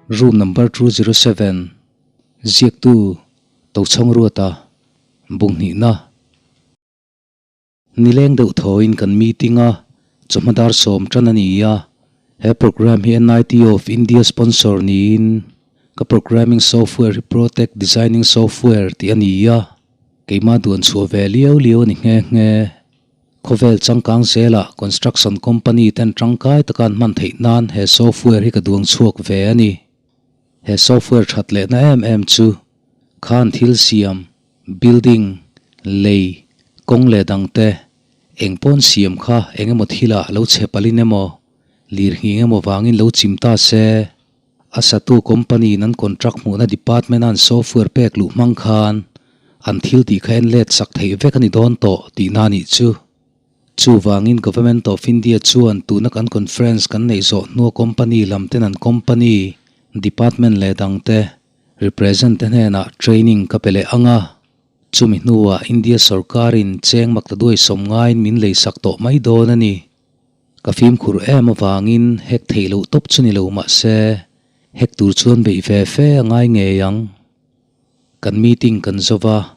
Room number 207, Ziaktu, Tochhawng Ruata, Bunghnihna. Nileng deuh thawiin kan meeting a, chawhma dar sawm tan a ni a. He program hi NIT of India sponsor niin ka programming software hi Protech Designing Software tih a ni a, keimah duan chhuah ve liau liau a ni nghe nghe. Khawvel changkang zelah construction company ten tangkai taka an hman theih nan he software hi ka duang chhuak ve a ni. He software that lehna em em chu khan thil siam, building, lei, kawng leh dangte eng pawn siam kha eng emaw thilah lo chhe palhin emaw, lirnghing emaw vangin lo chim ta se, A satu company in an contract hmuhna department a an software pek luh hmang khan an thil tih kha en let sak theih vek a ni dawn tawh tihna a nih chu. Chuvangin Government of India chuan tuna kan conference kan neih zawh hnua company lam ten an company, department leh dangte represent te hnenah training ka pe leh ang a. Chumi hnuah India sorkarin cheng mak ta duai sawm ngaiin min lei sak tawh mai dawn a ni. Ka fimkhur em avangin hek theih loh tawp chu ni lo mah se, hek tur chuan beih ve fe a ngai ngei ang. Kan meeting kan zo va,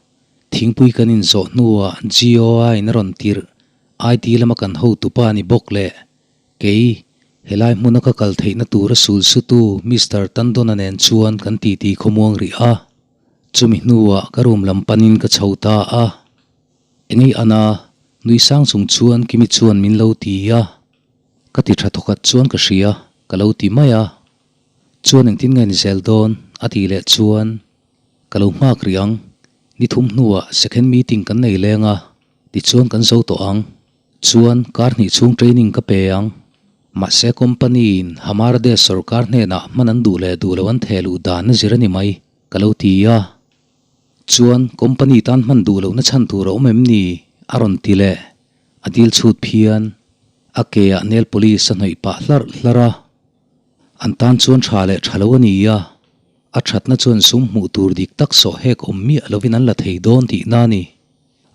thingpui kan inzawh hnuah GOI in a rawn tirh, IT lama kan hotupa ni bawk leh kei helai hmuna ka kal theihna tura sul sutu Mister Tandon-a nen chuan kan titi khawmuang rih a. Chumi hnuah ka room lam panin ka chho ta a. Engei ana, nui sang chung chuan Kimi chuan min lo ti a, ka ti tha thawkhat chuan ka hria, ka lo ti mai a. Chuan engtin nge ni zel dawn? a tih leh chuan ka lo nghak rih ang, ni thum hnuah second meeting kan nei leng a, tichuan kan zo tawh ang. Chuan kar hnih chhung training ka pe ang. Mahse company in Hamara Desh sorkar hnenah hman an duh leh duh lo an theh luh dan a zir a ni mai, ka lo ti a. Chuan company tan hman duh lohna chhan tur a awm em ni? a rawn ti leh. A dil chhut phian. A ke ah nail polish a hnawih pah hlarh hlarh a. An tan chuan tha leh tha lo a ni a. A thatna chuan sum hmuh tur dik tak sawh hek awm miah lovin an la thei dawn tihna a ni.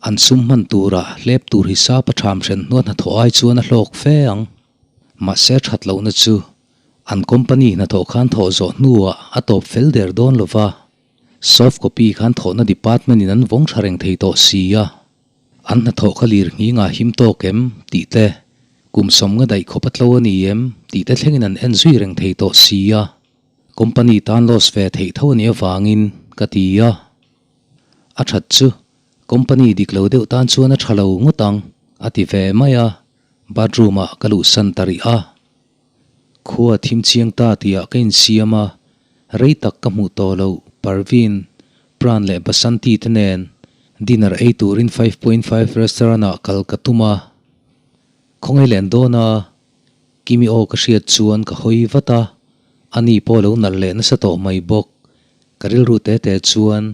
An sum hman turah hlep tur hisap a tham hren hnuah hnathawh ai chuan a hlawk fe ang. Mahse that lohna chu an company hnathawh khan thawh zawh hnuah a tawp fel der dawn lova. Soft copy khan thawhna department in an vawng tha reng thei tawh si a, an hnathawh kha lir nghing a him tawk em tih te, kum sawmnga daih khawp a tlo a ni em tih te thlengin an en zui reng thei tawh si a, company tan loss ve theih tho a nih avangin ka ti a. A that chu company dik lo deuh tan chuan a tha lo ngawt ang a ti ve mai a, bathroom ah ka luhsan ta rih a. Khua thim chiang ta tihah ka insiam a, rei tak ka hmuh tawh loh Parveen, Pran leh Basanti te nen dinner ei turin 5.5 restaurant ah kal ka tum a. Khawngaih len dawn a, Kimi aw ka hriat chuan ka hawi vat a, ani pawh lo nalh leh nasa tawh mai bawk. Ka rilru te te chuan,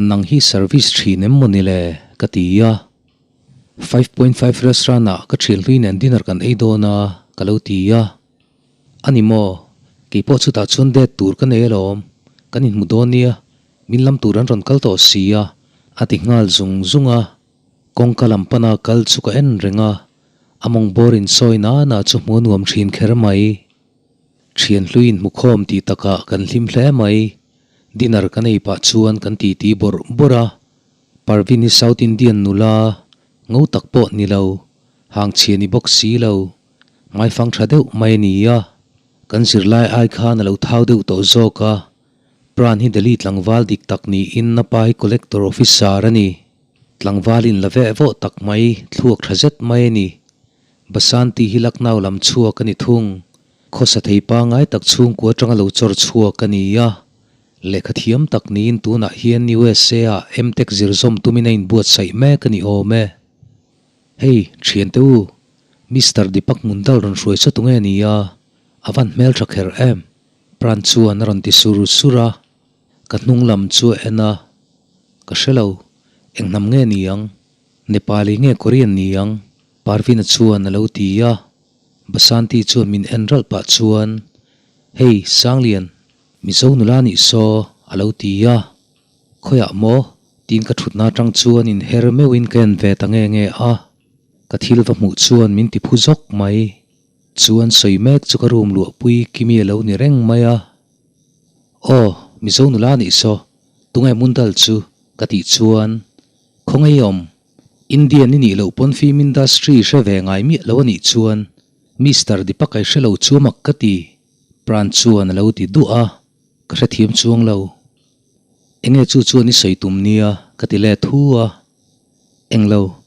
Nang hi service thin em maw ni le? ka ti a. 5.5 restaurant ah ka thian hlui nen dinner kan ei dawn a ka lo ti a, a ni maw? Keipawh chutah chuan date tur ka nei alawm, kan inhmu dawn nia, min lam tur an rawn kal tawh si a a ti nghal zung zung a, kawngka lam pana kal chu ka en reng a, a mawng bawr insawi nana chu hmu a nuam thin kher mai. Thian hlui inhmu khawm tih takah kan hlim hle mai, dinner kan ei pah chuan kan titi bawrh bawrh a. Parvin hi South Indian nula ngo tak pawh ni lo, hang chhia ni bawk si lo, ngaifang tha deuh mai a ni a. Kan zirlai ai khan a lo thau deuh tawh zawk a, Pran hi Delhi tlangval dik tak niin a pa hi Collector Officer a ni. Tlangval in la veh vawh tak mai, thluak tha zet mai a ni. Basanti hi Lucknow lam chhuak a ni thung. Khawsa thei pangai tak chhungkua atanga lo chawr chhuak a ni a. Lehkha thiam tak niin tunah hian USA ah MTech zir zawm tumin a inbuatsaih mek a ni awm e. Hei, thiante u, Mister Deepak Mundal rawn hruai saw tunge ni a, a van hmeltha kher em? Pran chuan a rawn ti sur sur a, ka hnung lam chu a en a, ka hre lo, eng hnam nge ni ang? Nepali nge Korean ni ang? Parvina chuan a lo ti a, Basanti chuan min en ralh pah chuan, Hei, Sanglian, Mizo nula nih saw a lo ti a, Khawiah maw? tiin ka thutna atang chuan inher meuhin ka en ve ta nge nge a, ka thil va hmuh chuan min ti phu zawk mai. Chuan sawi mek chu ka room luahpui Kimi a lo ni reng mai a. Aw, Mizo nula nih saw, tunge Mundal chu? ka tih chuan, Khawngaih awm, Indian i nih loh pawn film industry hre ve ngai miah lo a nih chuan Mister Deepak ai hre lo chu a mak ka ti, Pran chuan a lo ti duah a, ka hrethiam chuang lo. Enge chu chuan i sawi tum nia ka ti let hu a. Englo,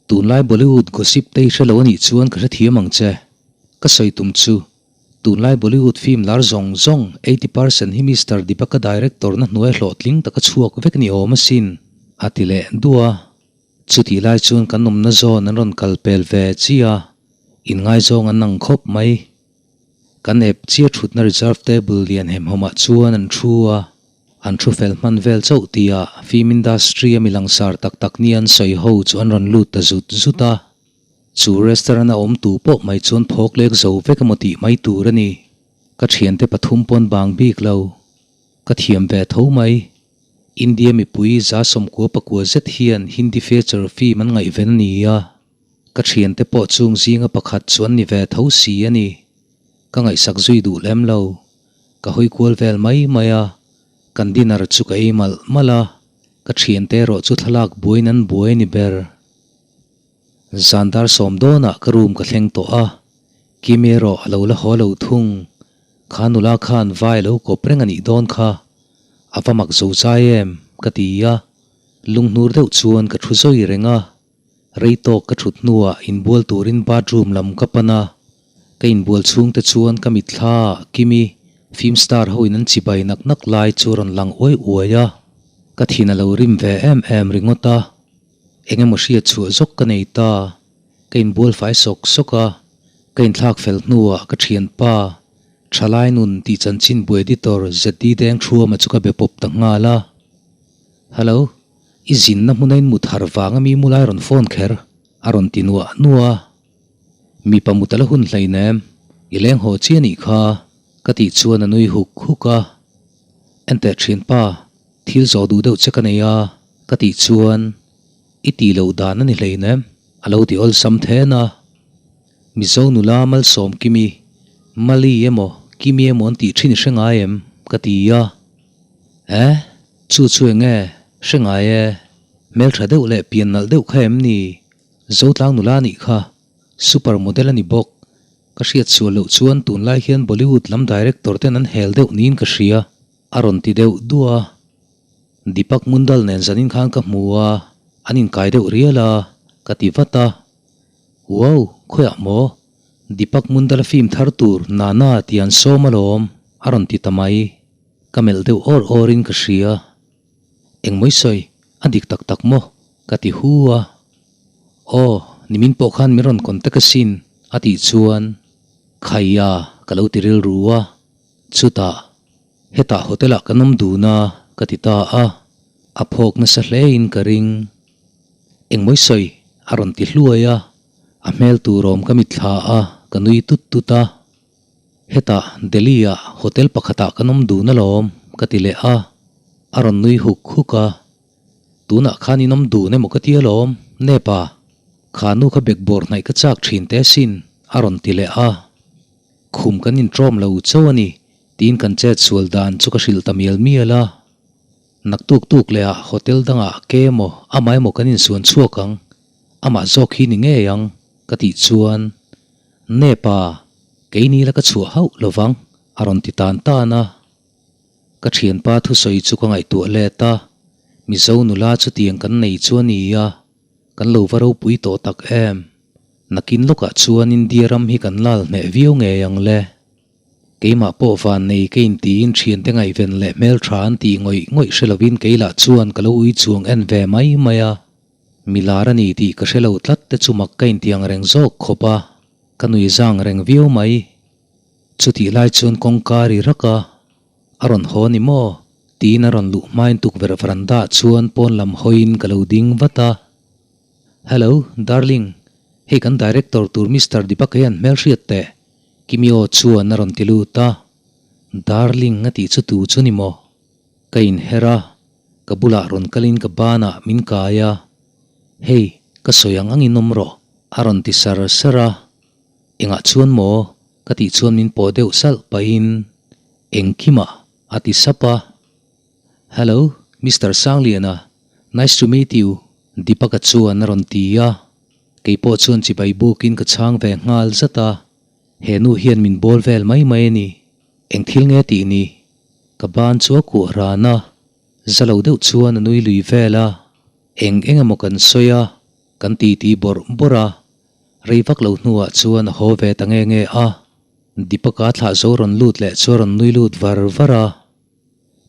tunlai Bollywood gossip te i hre lo a nih chuan ka hrethiam ang che. Ka sawi tum chu, tunlai Bollywood film lar zawng zawng 80% hi Mister Deepaka director na hnuai hlawhtling taka chhuak vek ni awm asin, a ti leh duah a. Chutih lai chuan kan awmna zawn an rawn kal pel ve chiah a, inngaizawng an ang khawp mai. Kan ep chiah thutna reserve table lian hemhawmah chuan an thu a, an thu fel hman vel chauh tihah film industry a mi langsar tak tak ni an sawi ho chu an rawn lut ta zut zut a. Chu restaurant a awm tu pawh mai chuan phawk lek zo vek emaw tih mai tur a ni. Ka thiante pathum pawn bang bik lo. Ka thiam ve tho mai. India mipui za sawmkua pakua zet hian Hindi feature film an ngaihven a ni a. Ka thiante pawh chung zinga pakhat chu an ni ve tho si a ni. Ka ngaihsak zui duh lem lo. Ka hawi kual vel mai mai a, kan dinner chu ka ei malh malh a, ka thiante erawh chu thlalak buaiin an buai a ni ber. Zan dar sawm dawnah ka room ka thleng tawh a, Kimi erawh a lo la haw lo thung. Kha nula khan vai lo kawp reng a nih dawn kha, a va mak zo chai em? ka ti a, lunghnur deuh chuan ka thu zawi reng a. Rei tawk ka thut hnuah inbual turin bathroom lam ka pan a, ka inbual chhungte chuan ka mitthla ah Kimi film star hoin an chibai nak nak lai chu a rawn lang uai uai a, ka thin a lo rim ve em em ringawt a, eng emaw hriat chhuah zawk ka nei ta, ka inbual fai sawk sawk a, ka inthlak fel hnuah ka thianpa Thalai nun tih chanchin bu editor ZD Dengthuama chu ka be pawp ta nghal a, Hello. I zinna hmuna in mut har vanga mi mulai rawn phone kher a rawn ti nuah nuah a. Mipa mut a la hun hleinem, i leng haw chi a nih kha, ka tih chuan a nui huk huk a. Enteh thianpa, thil zawh duh deuh che ka nei a, ka tih chuan i tih loh dan a ni hleinem, a lo ti awlsam then a. Mizo nula Malsawm Kimi, Mali emaw Kimi emaw an tih thin i hre ngai em? ka ti a. Eh? Chu chu eng nge? Hre ngai e. Hmeltha deuh leh pian nalh deuh kha em ni? Zotlang nula nih kha. Super model a ni bawk. Ka hriat sual loh chuan tunlai hian Bollywood lam director ten an hel deuh niin ka hria. A rawn ti deuh duah a. Deepak Mundal nen zanin khan ka hmu a, an inkai deuh rial a, ka ti vat a. Wow! Khawiah maw? Deepak Mundal a film thar tur Nana tih an sawm alawm, a rawn ti ta mai. Ka melh deuh awr awrin ka hria. Engmawi sawi, a dik tak tak maw? Ka ti hu a. Aw, nimin pawh khan min rawn contact asin, a tih chuan Khaia ka lo ti rilru a. Chutah, hetah hotel ah kan awm dun a, ka ti ta a. A phawk nasa hlein ka ring. Engmawi sawi, a rawn ti hluai a. A hmel tur awm ka mitthla a, ka nui tut tut a. Hetah Delhi-ah hotel pakhatah kan awm dun alawm, ka ti leh a. A rawn nui huk huk a. Tunah khan in awm dun emaw ka ti alawm, Nepa. Kha nu kha bekbawr hnaih ka chak thin teh asin, a rawn ti leh a. Khum kan intrawm lo chauh a ni, tiin kan chet sual dan chu ka hrilh ta mial mial a. Naktuk tuk leh ah hotel dangah ke emaw amah emaw kan insuan chhuak ang, amah zawk hi ni ngei ang, ka tih chuan Nepa, keini la ka chhuah hauh lovang, a rawn ti tan tan a. Ka thianpa thusawi chu ka ngaihtuah let a, Mizo nula chutiang kan nei chu a ni a, kan lo va ropui tawh tak em? Nakin lawkah chuan India ram hi kan lal hneh viau ngei ang le. Keimah pawh van nei ka intiin thiante ngaihven leh hmeltha an tih ngawih ngawih hre lovin keilah chuan ka lo ui chuang en ve mai mai a. Mi lar a ni tih ka hre lo tlat te chu mak ka intiang reng zawk khawp a, ka nui zang reng viau mai. Chutih lai chuan kawngka ri rak a, a rawn haw ni maw? tiin a rawn luh hmain tukverh veranda ah chuan pawn lam hawiin ka lo ding vat a. Hello, darling, hei kan director tur Mister Deepak hian hmelhriat teh, Kimi aw chuan a rawn ti lut a. Darling a tih chu tu chu ni maw? Ka inher a, ka bulah rawn kalin ka banah min kai a, Hei, ka sawi ang angin awm rawh, a rawn ti sar sar a. Engah chuan maw? ka tih chuan min pawh deuh salh pahin, Engkimah? A ti sap a. Hello, Mister Sangliana, nice to meet you, Deepaka chuan a rawn ti a. Kei pawh chuan chibai bukin ka chhang ve nghal zat a. He nu hian min bawl vel mai mai a ni. Eng thil nge tih ni? Ka ban chu a kuah ran a. Za lo deuh chuan a nui lui vel a. Eng eng emaw kan sawi a, kan titi bawrh bawrh a. Rei vak lo hnuah chuan a haw ve ta nge nge a. Deepaka thlah zo rawn lut leh chu a rawn nui lut var var a.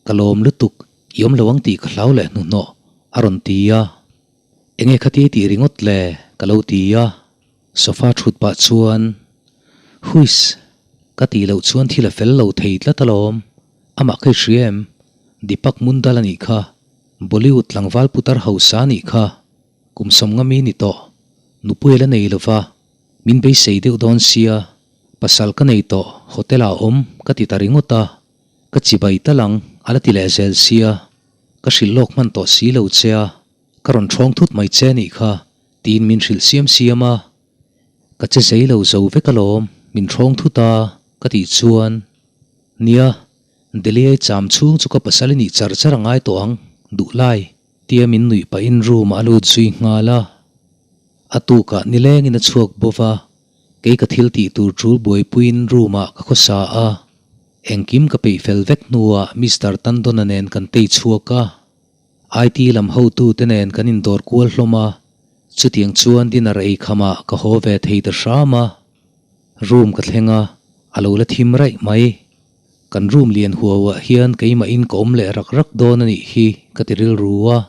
Ka lawm lutuk, i awm lo ang tih ka hlau leh hnuhnawh, a rawn ti a. Enge khati tih ringawt le? ka lo ti a. Sofa thut pah chuan, Huiss, ka tih loh chuan thil a fel lo thei tlat alawm, amah kha i hria em? Deepak Mundal a nih kha, Bollywood tlangval putar hausa a nih kha, kum sawmnga mi ni tawh, nupui a la nei lova, min beisei deuh dawn sia, pasal ka nei tawh, hotel ah awm ka ti ta ringawt a. Ka chibai tal ang, a la ti leh zel sia. Ka hrilh lawk hman tawh si lo che a, ka rawn ṭhawng thut mai che nih kha, tiin min hrilh siam siam a. Ka che zei lo zo vek alawm, min ṭhawng thut a, ka tih chuan, Nia, Delhi-ai cham chhung chu ka pasal i nih char char a ngai tawh ang, duh lai, tia min nuih pahin room-ah a lut zui nghal a. A tukah nilengin a chhuak bawk a, kei ka thil tih tur ṭul buaipuiin room-ah ka khawsa a. Engkim ka peih fel vek hnuah Mister Tandona nen kan tei chhuak a, IT lam hotute nen kan indawr kual hlawm a, chutiang chuan dinner ei khamah ka haw ve thei ta hram a. Room ka thleng a, a lo la thim raih mai. Kan room lian huauah hian keimahin ka awm leh rak rak dawn a nih hi ka ti rilru a.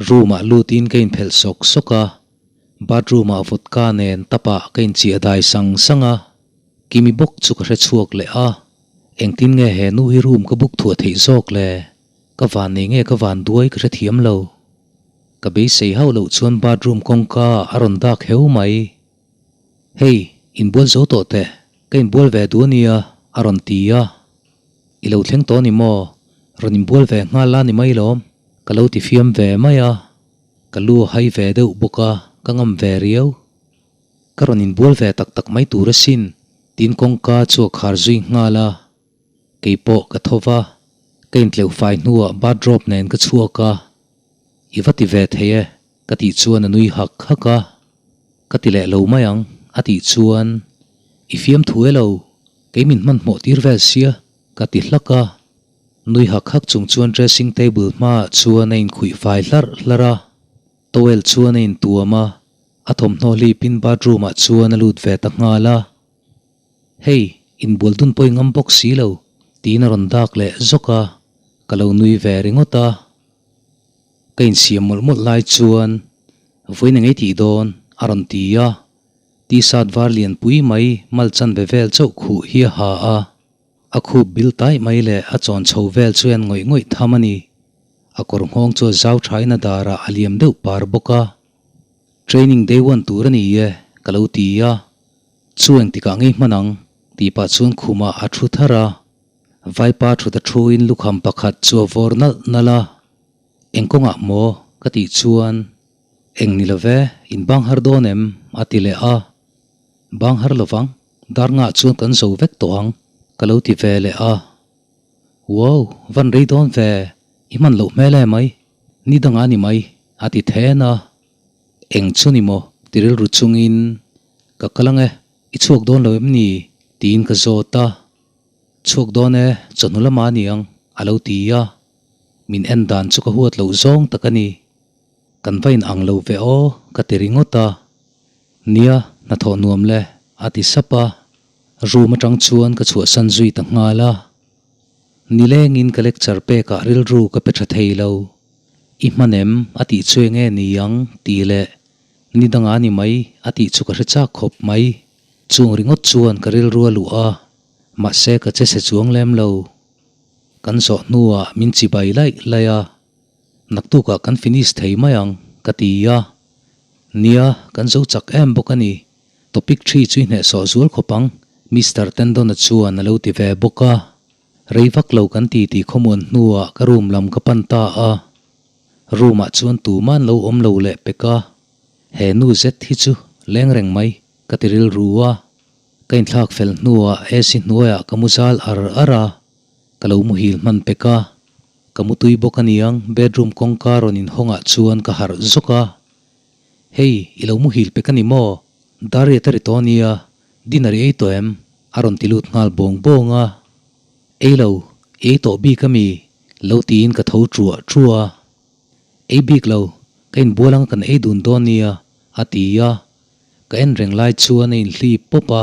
Room-ah lutin ka inphelh sawk sawk a, bathroom-ah vodka nen tap-ah ka inchiah dai sang sang a. Kimi bawk chu ka hre chhuak leh a, engtin nge he nu hi room ka book thuah theih zawk le? Ka van nei nge ka van duai ka hre thiam lo. Ka beisei hauh loh chuan bathroom kawngka a rawn dak heu mai. Hey, inbual zo tawh teh, ka inbual ve duh ania a rawn ti a. I lo thleng tawh ni maw? Rawn inbual ve nghal la ni mai lawm, ka lo ti fiam ve mai a. Ka lu a hai ve deuh bawk a, ka ngam ve riau. Ka rawn inbual ve tak tak mai tur asin, tiin kawngka chu a khar zui nghal a. Kei pawh ka tho va, ka intleuh fai hnuah bathrobe nen ka chhuak a. I va ti ve thei e, ka tih chuan a nui hak hak a. Ka ti leh lo mai ang, a tih chuan, I fiamthu e lo, kei min hmanhmawh tir vel sia, ka ti hlak a. Nui hak hak chung chuan dressing table hmaah chuan a inkhuih fai hlarh hlarh a. Towel chuan a intuam a, a thawmhnaw hlipin bathroom ah chuan a lut ve ta nghal a. Hey, inbual dun pawh i ngam bawk si lo, tiin a rawn dak leh zawk a, ka lo nui ve ringawt a. Ka insiam mawlh mawlh lai chuan, Vawiin engei tih dawn? a rawn ti a. T-shirt var lianpui mai mal chanve vel chauh khuh hi a ha a. A khup bil taih mai leh a chawn chho vel chu en ngawih ngawih tham a ni. A kawr nghawng chu a zau thain a darah a liam deuh par bawk a. Training day one tur a ni e, ka lo ti a. Chu engtikah ngei hman ang? tih pah chuan khumah a thu thar a. Vaipa thut a thuin lukham pakhat chu a vawr nalh nalh a. Eng kawngah maw? ka tih chuan, Eng ni love, in bang har dawn em? a ti leh a. Bang har lovang, dar ngah chuan kan zo vek tawh ang, ka lo ti ve leh a. Wow, van rei dawn ve, i hman loh hmel e mai, ni dangah a ni mai, a ti then a. Eng chu ni maw, ti rilru chungin, Ka kal ang e, i chhuak dawn lo em ni? tiin ka zawt a. Chhuak dawn e, chawhnu lamah a ni ang, a lo ti a. Min en dan chu ka huat loh zawng tak a ni. Kan va in ang lo ve aw, ka ti ringawt a. Nia, hnathawh nuam le, a ti sap a. Room atang chuan ka chhuahsan zui ta nghal a. Nilengin ka lecture pekah rilru ka pe tha thei lo. I hman em? a tih chu enge ni ang? tih leh Ni dangah a ni mai, a tih chu ka hre chak khawp mai. Chung ringawt chuan ka rilru a luh a, mahse ka che chhe chuang lem lo. Kan zawh hnuah min chibai laih laih a. Naktukah kan finish thei mai ang, ka ti a. Nia, kan zo chak em bawk a ni. Topic thi chu i hnehsawh zual khawp ang, Mister Tendon-a chuan a lo ti ve bawk a. Rei vak lo kan ti tih khawmuan hnuah ka room lam ka pan ta a. Room-ah chuan tuman lo awm lo leh pek a. He nu zet hi chu leng reng mai, ka ti rilru a. Ka inthlak fel hnuah AC hnuaiah ka mu zal ar ar a. Ka lo muhil hman pek a, ka mutui bawk aniang bedroom kawngka rawn inhawngah chuan ka harh zawk a. Hei, i lo muhil pek a ni maw? Dariat a ri tawh ania, dinner i ei tawh em? A rawn ti lut nghal bawng bawng a. Ei lo, i ei tawh bik ami? Lo tiin ka tho truah truah a. Ei bik lo, ka inbual anga kan ei dun dawn nia, a ti a. Ka en reng lai chuan a inhlip pawp a,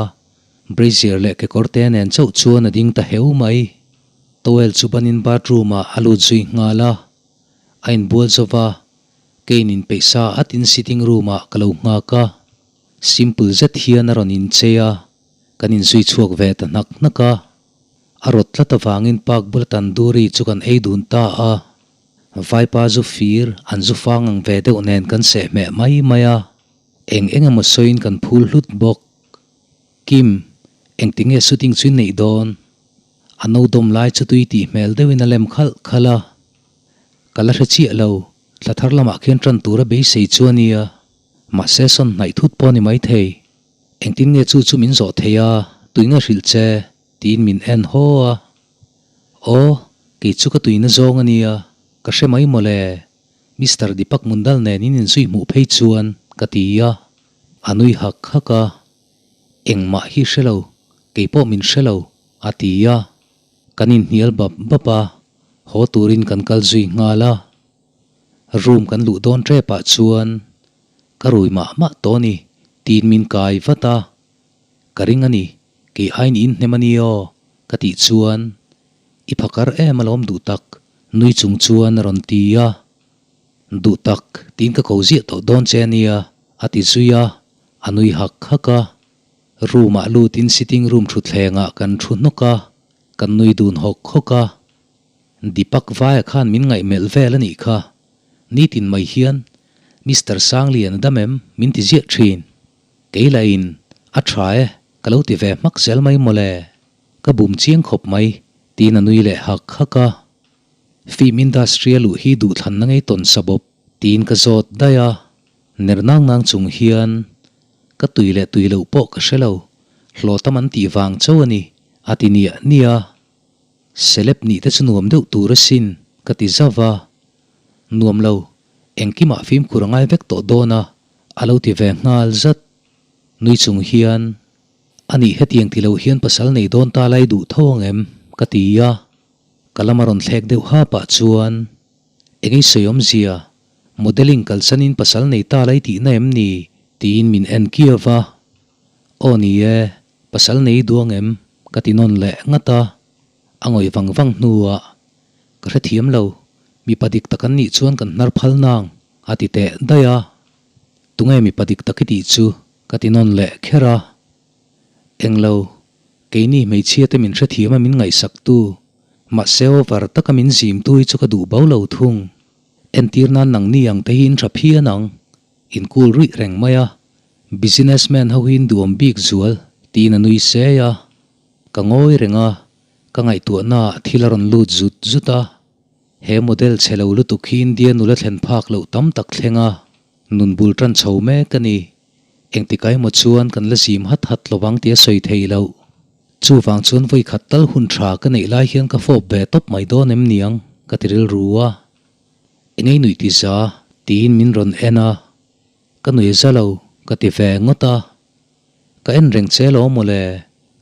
brazier leh kekawr te nen chauh chuan a ding ta heu mai. Towel chu banin bathroom ah a lut zui nghal a, a inbual zo va, keiin inpeih sa atin sitting room ah ka lo nghak a. Simple zet hian a rawn inchei a, kan inzui chhuak ve ta hnak hnak a. A rawt tlat avangin park bula tandoori chu kan ei dun ta a. Vaipa zu fir an zu fang ang ve deuh nen kan seh hmeh mai mai a, eng eng emaw sawiin kan phul hlut bawk. Kim, engtinge shooting chu i neih dawn? A no dawm lai chu tui tih hmel deuhin a lem khalh khalh a. Ka la hre chiah lo, thla thar lamah khian tan tura beisei chu a nia. Mahse sawn hnaih thut pawh a ni maithei. Engtin nge chu chu min zawh thei a, tui nge hrilh che? tiin min en haw a. Aw, kei chu ka tuina zawng a nia, ka hre mai mawle, Mister Deepak Mundal nen in inzui hmuh phei chuan ka ti a, a nui hak hak a, Engmah hi hre lo, kei pawh min hre lo, a ti a, kan inhnial bap bap a, haw turin kan kal zui nghal a. Room kan luh dawn tepah chuan ka rui mah mah tawh a ni, tiin min kai vat a, Ka ring a ni, kei aiin in hnem a ni aw, ka tih chuan i phakar em alawm duh tak, nui chung chuan a rawn ti a. Duh tak, tiin ka ko ziah tawh dawn che a nia, a ti zui a, a nui hak hak a. Room ah lutin sitting room thutthlengah kan thu hnawk a, kan nui dun hawk hawk a. Deepak Vaia khan min ngaihmelh vel a nih kha, nitin mai hian Mister Sanglian a dam em min ti ziah thin. Kei lahin, A tha e, ka lo ti ve hmak zel mai mawle. Ka bum chiang khawp mai, tiin a nui leh hak hak a. Film industry a luh hi duhthlanna ngei tawn sa bawp, tiin ka zawt daih a. Ner nang nang chung hian, Ka tui leh tui loh pawh ka hre lo, hlawh tam an tih vang chauh a ni, a ti niah niah a. Celeb nih te chu nuam deuh tur asin, ka ti zauh va. Nuam lo, engkimah fimkhur a ngai vek tawh dawn a, a lo ti ve nghal zat. Nui chung hian, A nih hetiang ti lo hian pasal nei dawn ta lai duh tho ang em? ka ti a. Ka lam a rawn thlek deuh ha pah chuan, Engei sawi awmzia, modelling kalsanin pasal nei ta lai tihna em ni? tiin min en kiau va. Aw ni e, pasal nei duh ang em? ka ti nawn leh ngat a. A ngawih vang vang hnuah, Ka hrethiam lo, mipa dik tak an nih chuan kan hnar phal nang, a ti teh daih a. Tunge mipa dik tak i tih chu? ka ti nawn leh kher a. Englo, keini hmeichhia te min hrethiam a min ngaihsak tu, mahse over taka min zim tu hi chu ka duh bo lo thung. Entir nan nangni ang te hi in tha phian ang, in cool ruih reng mai a, businessman ho hi in duhawm bik zual, tiin a nui sei a. Ka ngawi reng a, ka ngaihtuahnaah thil a rawn lut zut zut a. He model chhe lo lutuk hi India nula thlen phak loh tam tak thleng a, nun bul tan chho mek a ni. Engtik emaw chuan kan la zim hat hat lo vang tih a sawi thei loh. Chuvang chuan vawi khat tal hun tha ka neih lai hian ka fawp ve tawp mai dawn em niang ka ti rilru a. Engei nuih ti za tiin min rawn en a, ka nui za lo ka ti ve ngawt a. Ka en reng che lo mawle,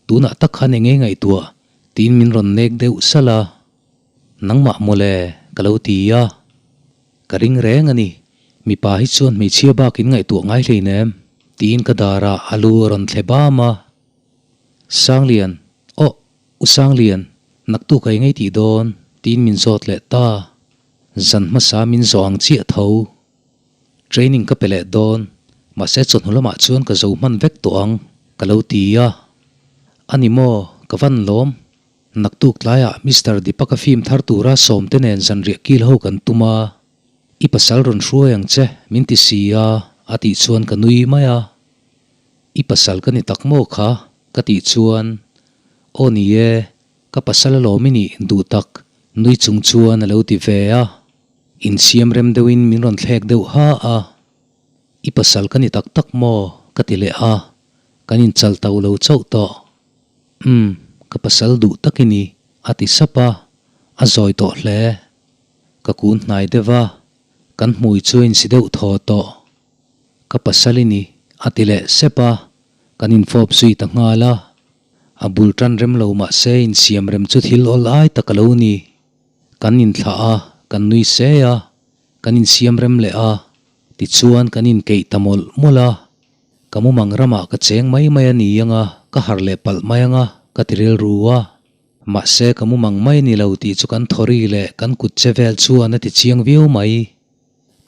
tunah tak khan engei ngaihtuah tiin min rawn nek deuh salh a. Nangmah mawle ka lo ti a, ka ring reng a ni, mipa hi chuan hmeichhia bakin ngaihtuah ngai hleinem tiin ka darah a lu a rawn thle bam a. Sanglian, aw U Sanglian, naktuk a engei tih dawn tiin min zawt leh ta, zan hmasa min zawh ang chiah tho. Training ka pe leh dawn, mahse chawhnu lamah chuan ka zo hman vek tawh ang ka lo ti a. A ni maw, ka van lawm. Naktuk tlaiah Mister Deepak-a film thar tura sawmte nen zanriah kil ho kan tum a, i pasal rawn hruai ang che min ti si a, a tih chuan ka nui mai a. I pasal ka ni tak maw kha? ka tih chuan, Aw ni e, ka pasal alawm i nih duh tak nui chung chuan a lo ti ve a. Insiam rem deuhin min rawn thlek deuh ha a, I pasal ka ni tak tak maw? ka ti leh a, kan inchal to lo chauh tawh. Umm, ka pasal duh tak i ni, a ti sap a. A zawi tawh hle. Ka kun hnai deuh a, kan hmui chu a insi deuh thaw tawh. Ka pasal i ni, a ti leh sep a, kan infawp zui ta nghal a. A bul tan rem lo mah se insiam rem chu thil awl ai tak a lo ni. Kan inthlah a, kan nui se a, kan insiam rem leh a, tichuan kan inkeih ta mawlh mawlh a. Ka mumang ramah ka cheng mai mai a ni anga, ka harh leh palh mai anga, ka ti rilru a. Mahse ka mumang mai ni lo tih chu kan thawri leh kan kut che vel chuan a ti chiang viau mai.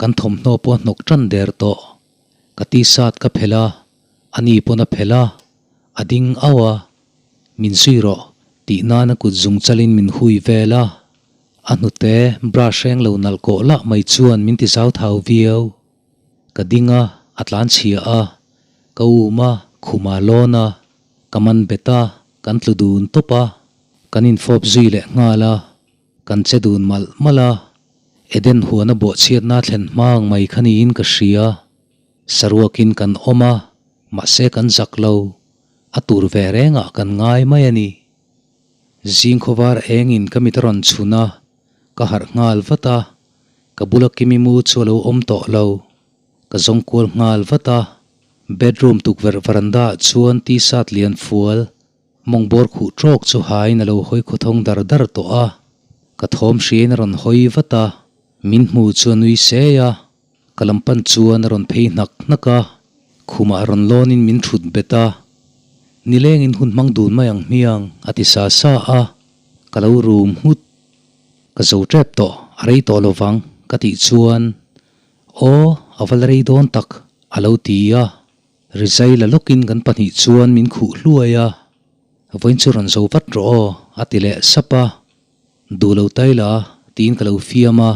Kan thawmhnaw pawh a hnawk tan der tawh. Ka t-shirt ka phelh a, ani pawn a phelh a, a ding auh a, min zui rawh tih nana kut zung chalin min hui vel a. A hnute brush reng lo nalh kawh lah mai chuan min ti zau thau viau. Ka ding a, a tlan chhia a, ka um a, khuma lawn a, ka man bet a, kan tlu dun tawp a, kan infawp zui leh nghal a, kan che dun malh malh a, Eden huana bawhchhiatna thlen hma ang mai kha niin ka hria. Saruakin kan awm a, mahse kan zak lo, a tur ve rengah kan ngai mai a ni. Zing khawvar engin ka mit a rawn chhun a, ka harh nghal vat a, Ka bula Kimi mu chu a lo awm tawh lo. Ka zawng kual nghal vat a. Bedroom tukverh varanda ah chuan t-shirt lian fual, mawng bawr khuh trawk chu hain a lo hawi khawthawng dar dar tawh a. Ka thawm hriain a rawn hawi vat a. Min hmu chu a nui sei a. Ka lam pan chuan a rawn phei hnak hnak a. Khumah rawn lawnin min thut bet a. Nilengin hun hmang dun mai ang hmiang a ti sa sa a. Ka lo rum nghut. Ka zo tep tawh, a rei tawh lo vang, ka tih chuan, Aw, a va la rei dawn tak, a lo ti a. Rizai la lawkin kan pahnih chuan min khuh hluai a, Vawiin chu rawn zo vat rawh aw, a ti leh sap a. Duh lo tai la, tiin ka lo fiam a.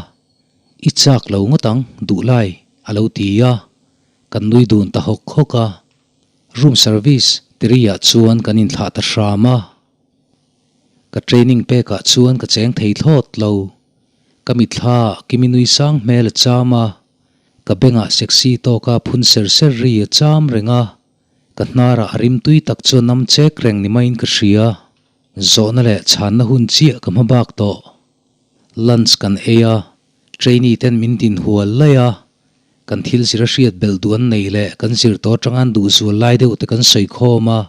I chak lo ngawt ang, duh lai, a lo ti a. Kan nui dun ta hawk hawk a. Room service tiriah chuan kan inthlah ta hram a. Ka training pekah chuan ka cheng thei thlawt lo. Ka mitthla ah Kimi nui sang hmel a cham a, ka bengah sexy tawka phun ser ser ri a cham reng a, ka hnarah a rim tui tak chuan nam chek reng ni maiin ka hria. Zawhna leh chhanna hun chiah ka hma bak tawh. Lunch kan ei a, trainee ten min din hual laih a, kan thil zir a hriat belh duh an nei leh kan zir tawh atanga an duh zual lai deuh te kan sawi khawm a.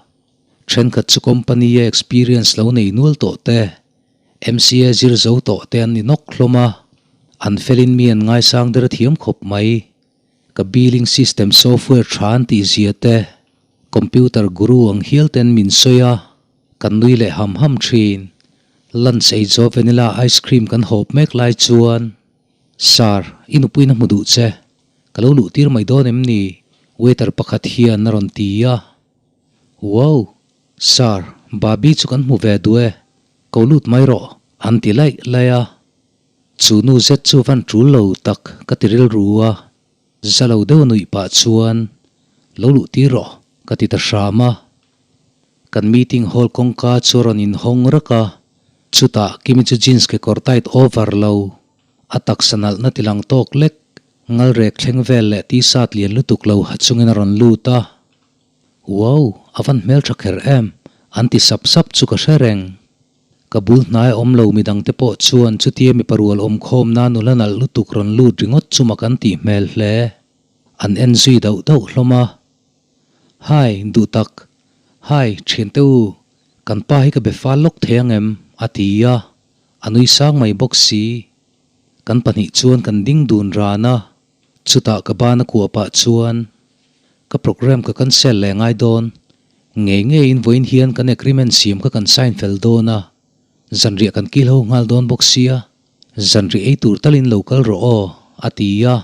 Thenkhat chu company a experience lo nei nual tawh te, MCA zir zo tawh te an ni nawk hlawm a, an felin mi an ngaisang der thiam khawp mai. Ka billing system software tha an tih zia te, computer guru ang hial ten min sawi a, kan nui leh ham ham thin. Lunch ei zo vanilla ice cream kan hawp mek lai chuan, Sir, i nupuiin a hmu duh che, ka lo luh tir mai dawn em ni? Waiter pakhat hian a rawn ti a. Wow! Sir, Babi chu kan hmu ve duh e, ko lut mai rawh, an ti laih laih a. Chu nu zet chu van tul lo tak ka ti rilru a, za lo deuh nuih pah chuan, Lo luh tir rawh, ka ti ta hram a. Kan meeting hall kawngka chu a rawn inhawng rak a, chutah Kimi chu jeans kekawr tight over lo, a taksa nalhna ti lang tawk lek, ngalrek thleng vel leh t-shirt lian lutuk lo ha chungin a rawn lut a. Wow, a van hmeltha kher em? An ti sap sap chu ka hre reng. Ka bul hnai awm lo midangte pawh chuan chutia mipa rual awm khawmna nula nalh lutuk rawn lut ringawt chu mak an tih hmel hle. An en zui dauh dauh hlawm a. Hi, duh tak. Hi, thiante u, kan pa hi ka be fal lawk thei ang em? a ti a, a nui sang mai bawk si. Kan pahnih chuan kan ding dun ran a. Chutah ka bana kuah pah chuan ka program ka cancel leh ngai dawn. Ngei ngeiin vawiin hian kan agreement siam kha kan sign fel dawn a, zanriah kan kil ho nghal dawn bawk sia, zanriah ei tur talin lo kal rawh aw, a ti a.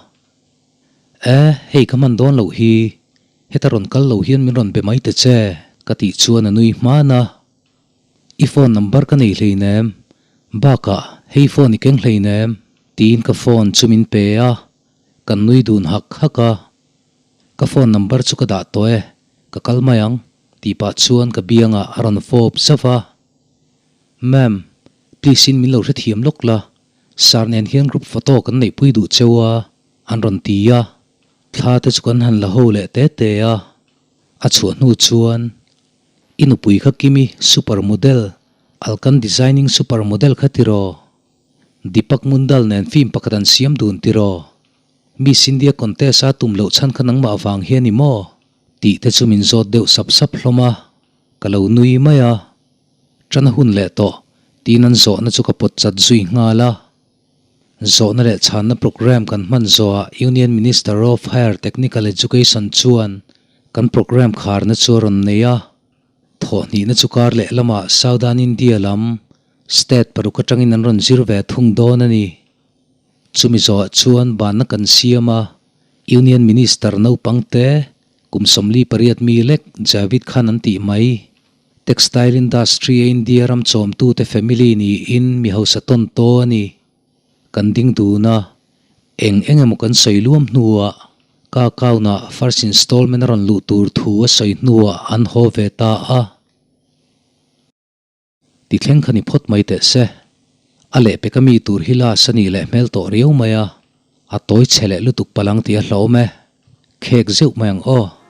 E, hei ka hman dawn loh hi, heta rawn kal lo hian min rawn be mai ta che, ka tih chuan a nui hman a. I phone number ka nei hleinem, bakah hei phone i keng hleinem, tiin ka phone chu min pe a, kan nui dun hak hak a. Ka phone number chu ka dah tawh e, ka kal mai ang, tih pah chuan ka biangah a rawn fawp zauh a. Ma'am, please in min lo hrethiam lawk la, sir nen hian group photo kan neihpui duh cheu a, an rawn ti a. Thla te chu kan han la ho leh te te a, a chhuah hnu chuan I nupui kha Kimi super model, Alkan designing super model kha tiraw? Deepak Mundal nen film pakhat an siam dun tiraw? Miss India contest a tum loh chhan kha nangmah avang hi a ni maw? Tih te chu min zawt deuh sap sap hlawm a, ka lo nui mai a. Ṭan a hun leh tawh, tiin an zawhna chu ka pawt chat zui nghal a. Zawhna leh chhanna programme kan hman zawhah Union Minister of Higher Technical Education chuan kan programme kharna chu a rawn nei a. Thawhhnihna chu kar leh lamah Southern India lam state paruk atangin an rawn zir ve thung dawn a ni. Chumi zawhah chuan banna kan siam a, Union Minister naupang te kum 48 mi lek Javid Khan an tih mai. Textile industry a India ram chawmtute family niin mi hausa tawn taw a ni. Kan ding dun a, eng eng emaw kan sawi luam hnuah ka account ah first installment a rawn luh tur thu a sawi hnuah an haw ve ta a. Ti thleng kha ni phawt mai teh se. A lehpek a mi tur hi las a nih leh hmel tawh riau mai a, a tawi chhe leh lutuk palang tih a hlauhawm e. Khek zeuh mai ang aw.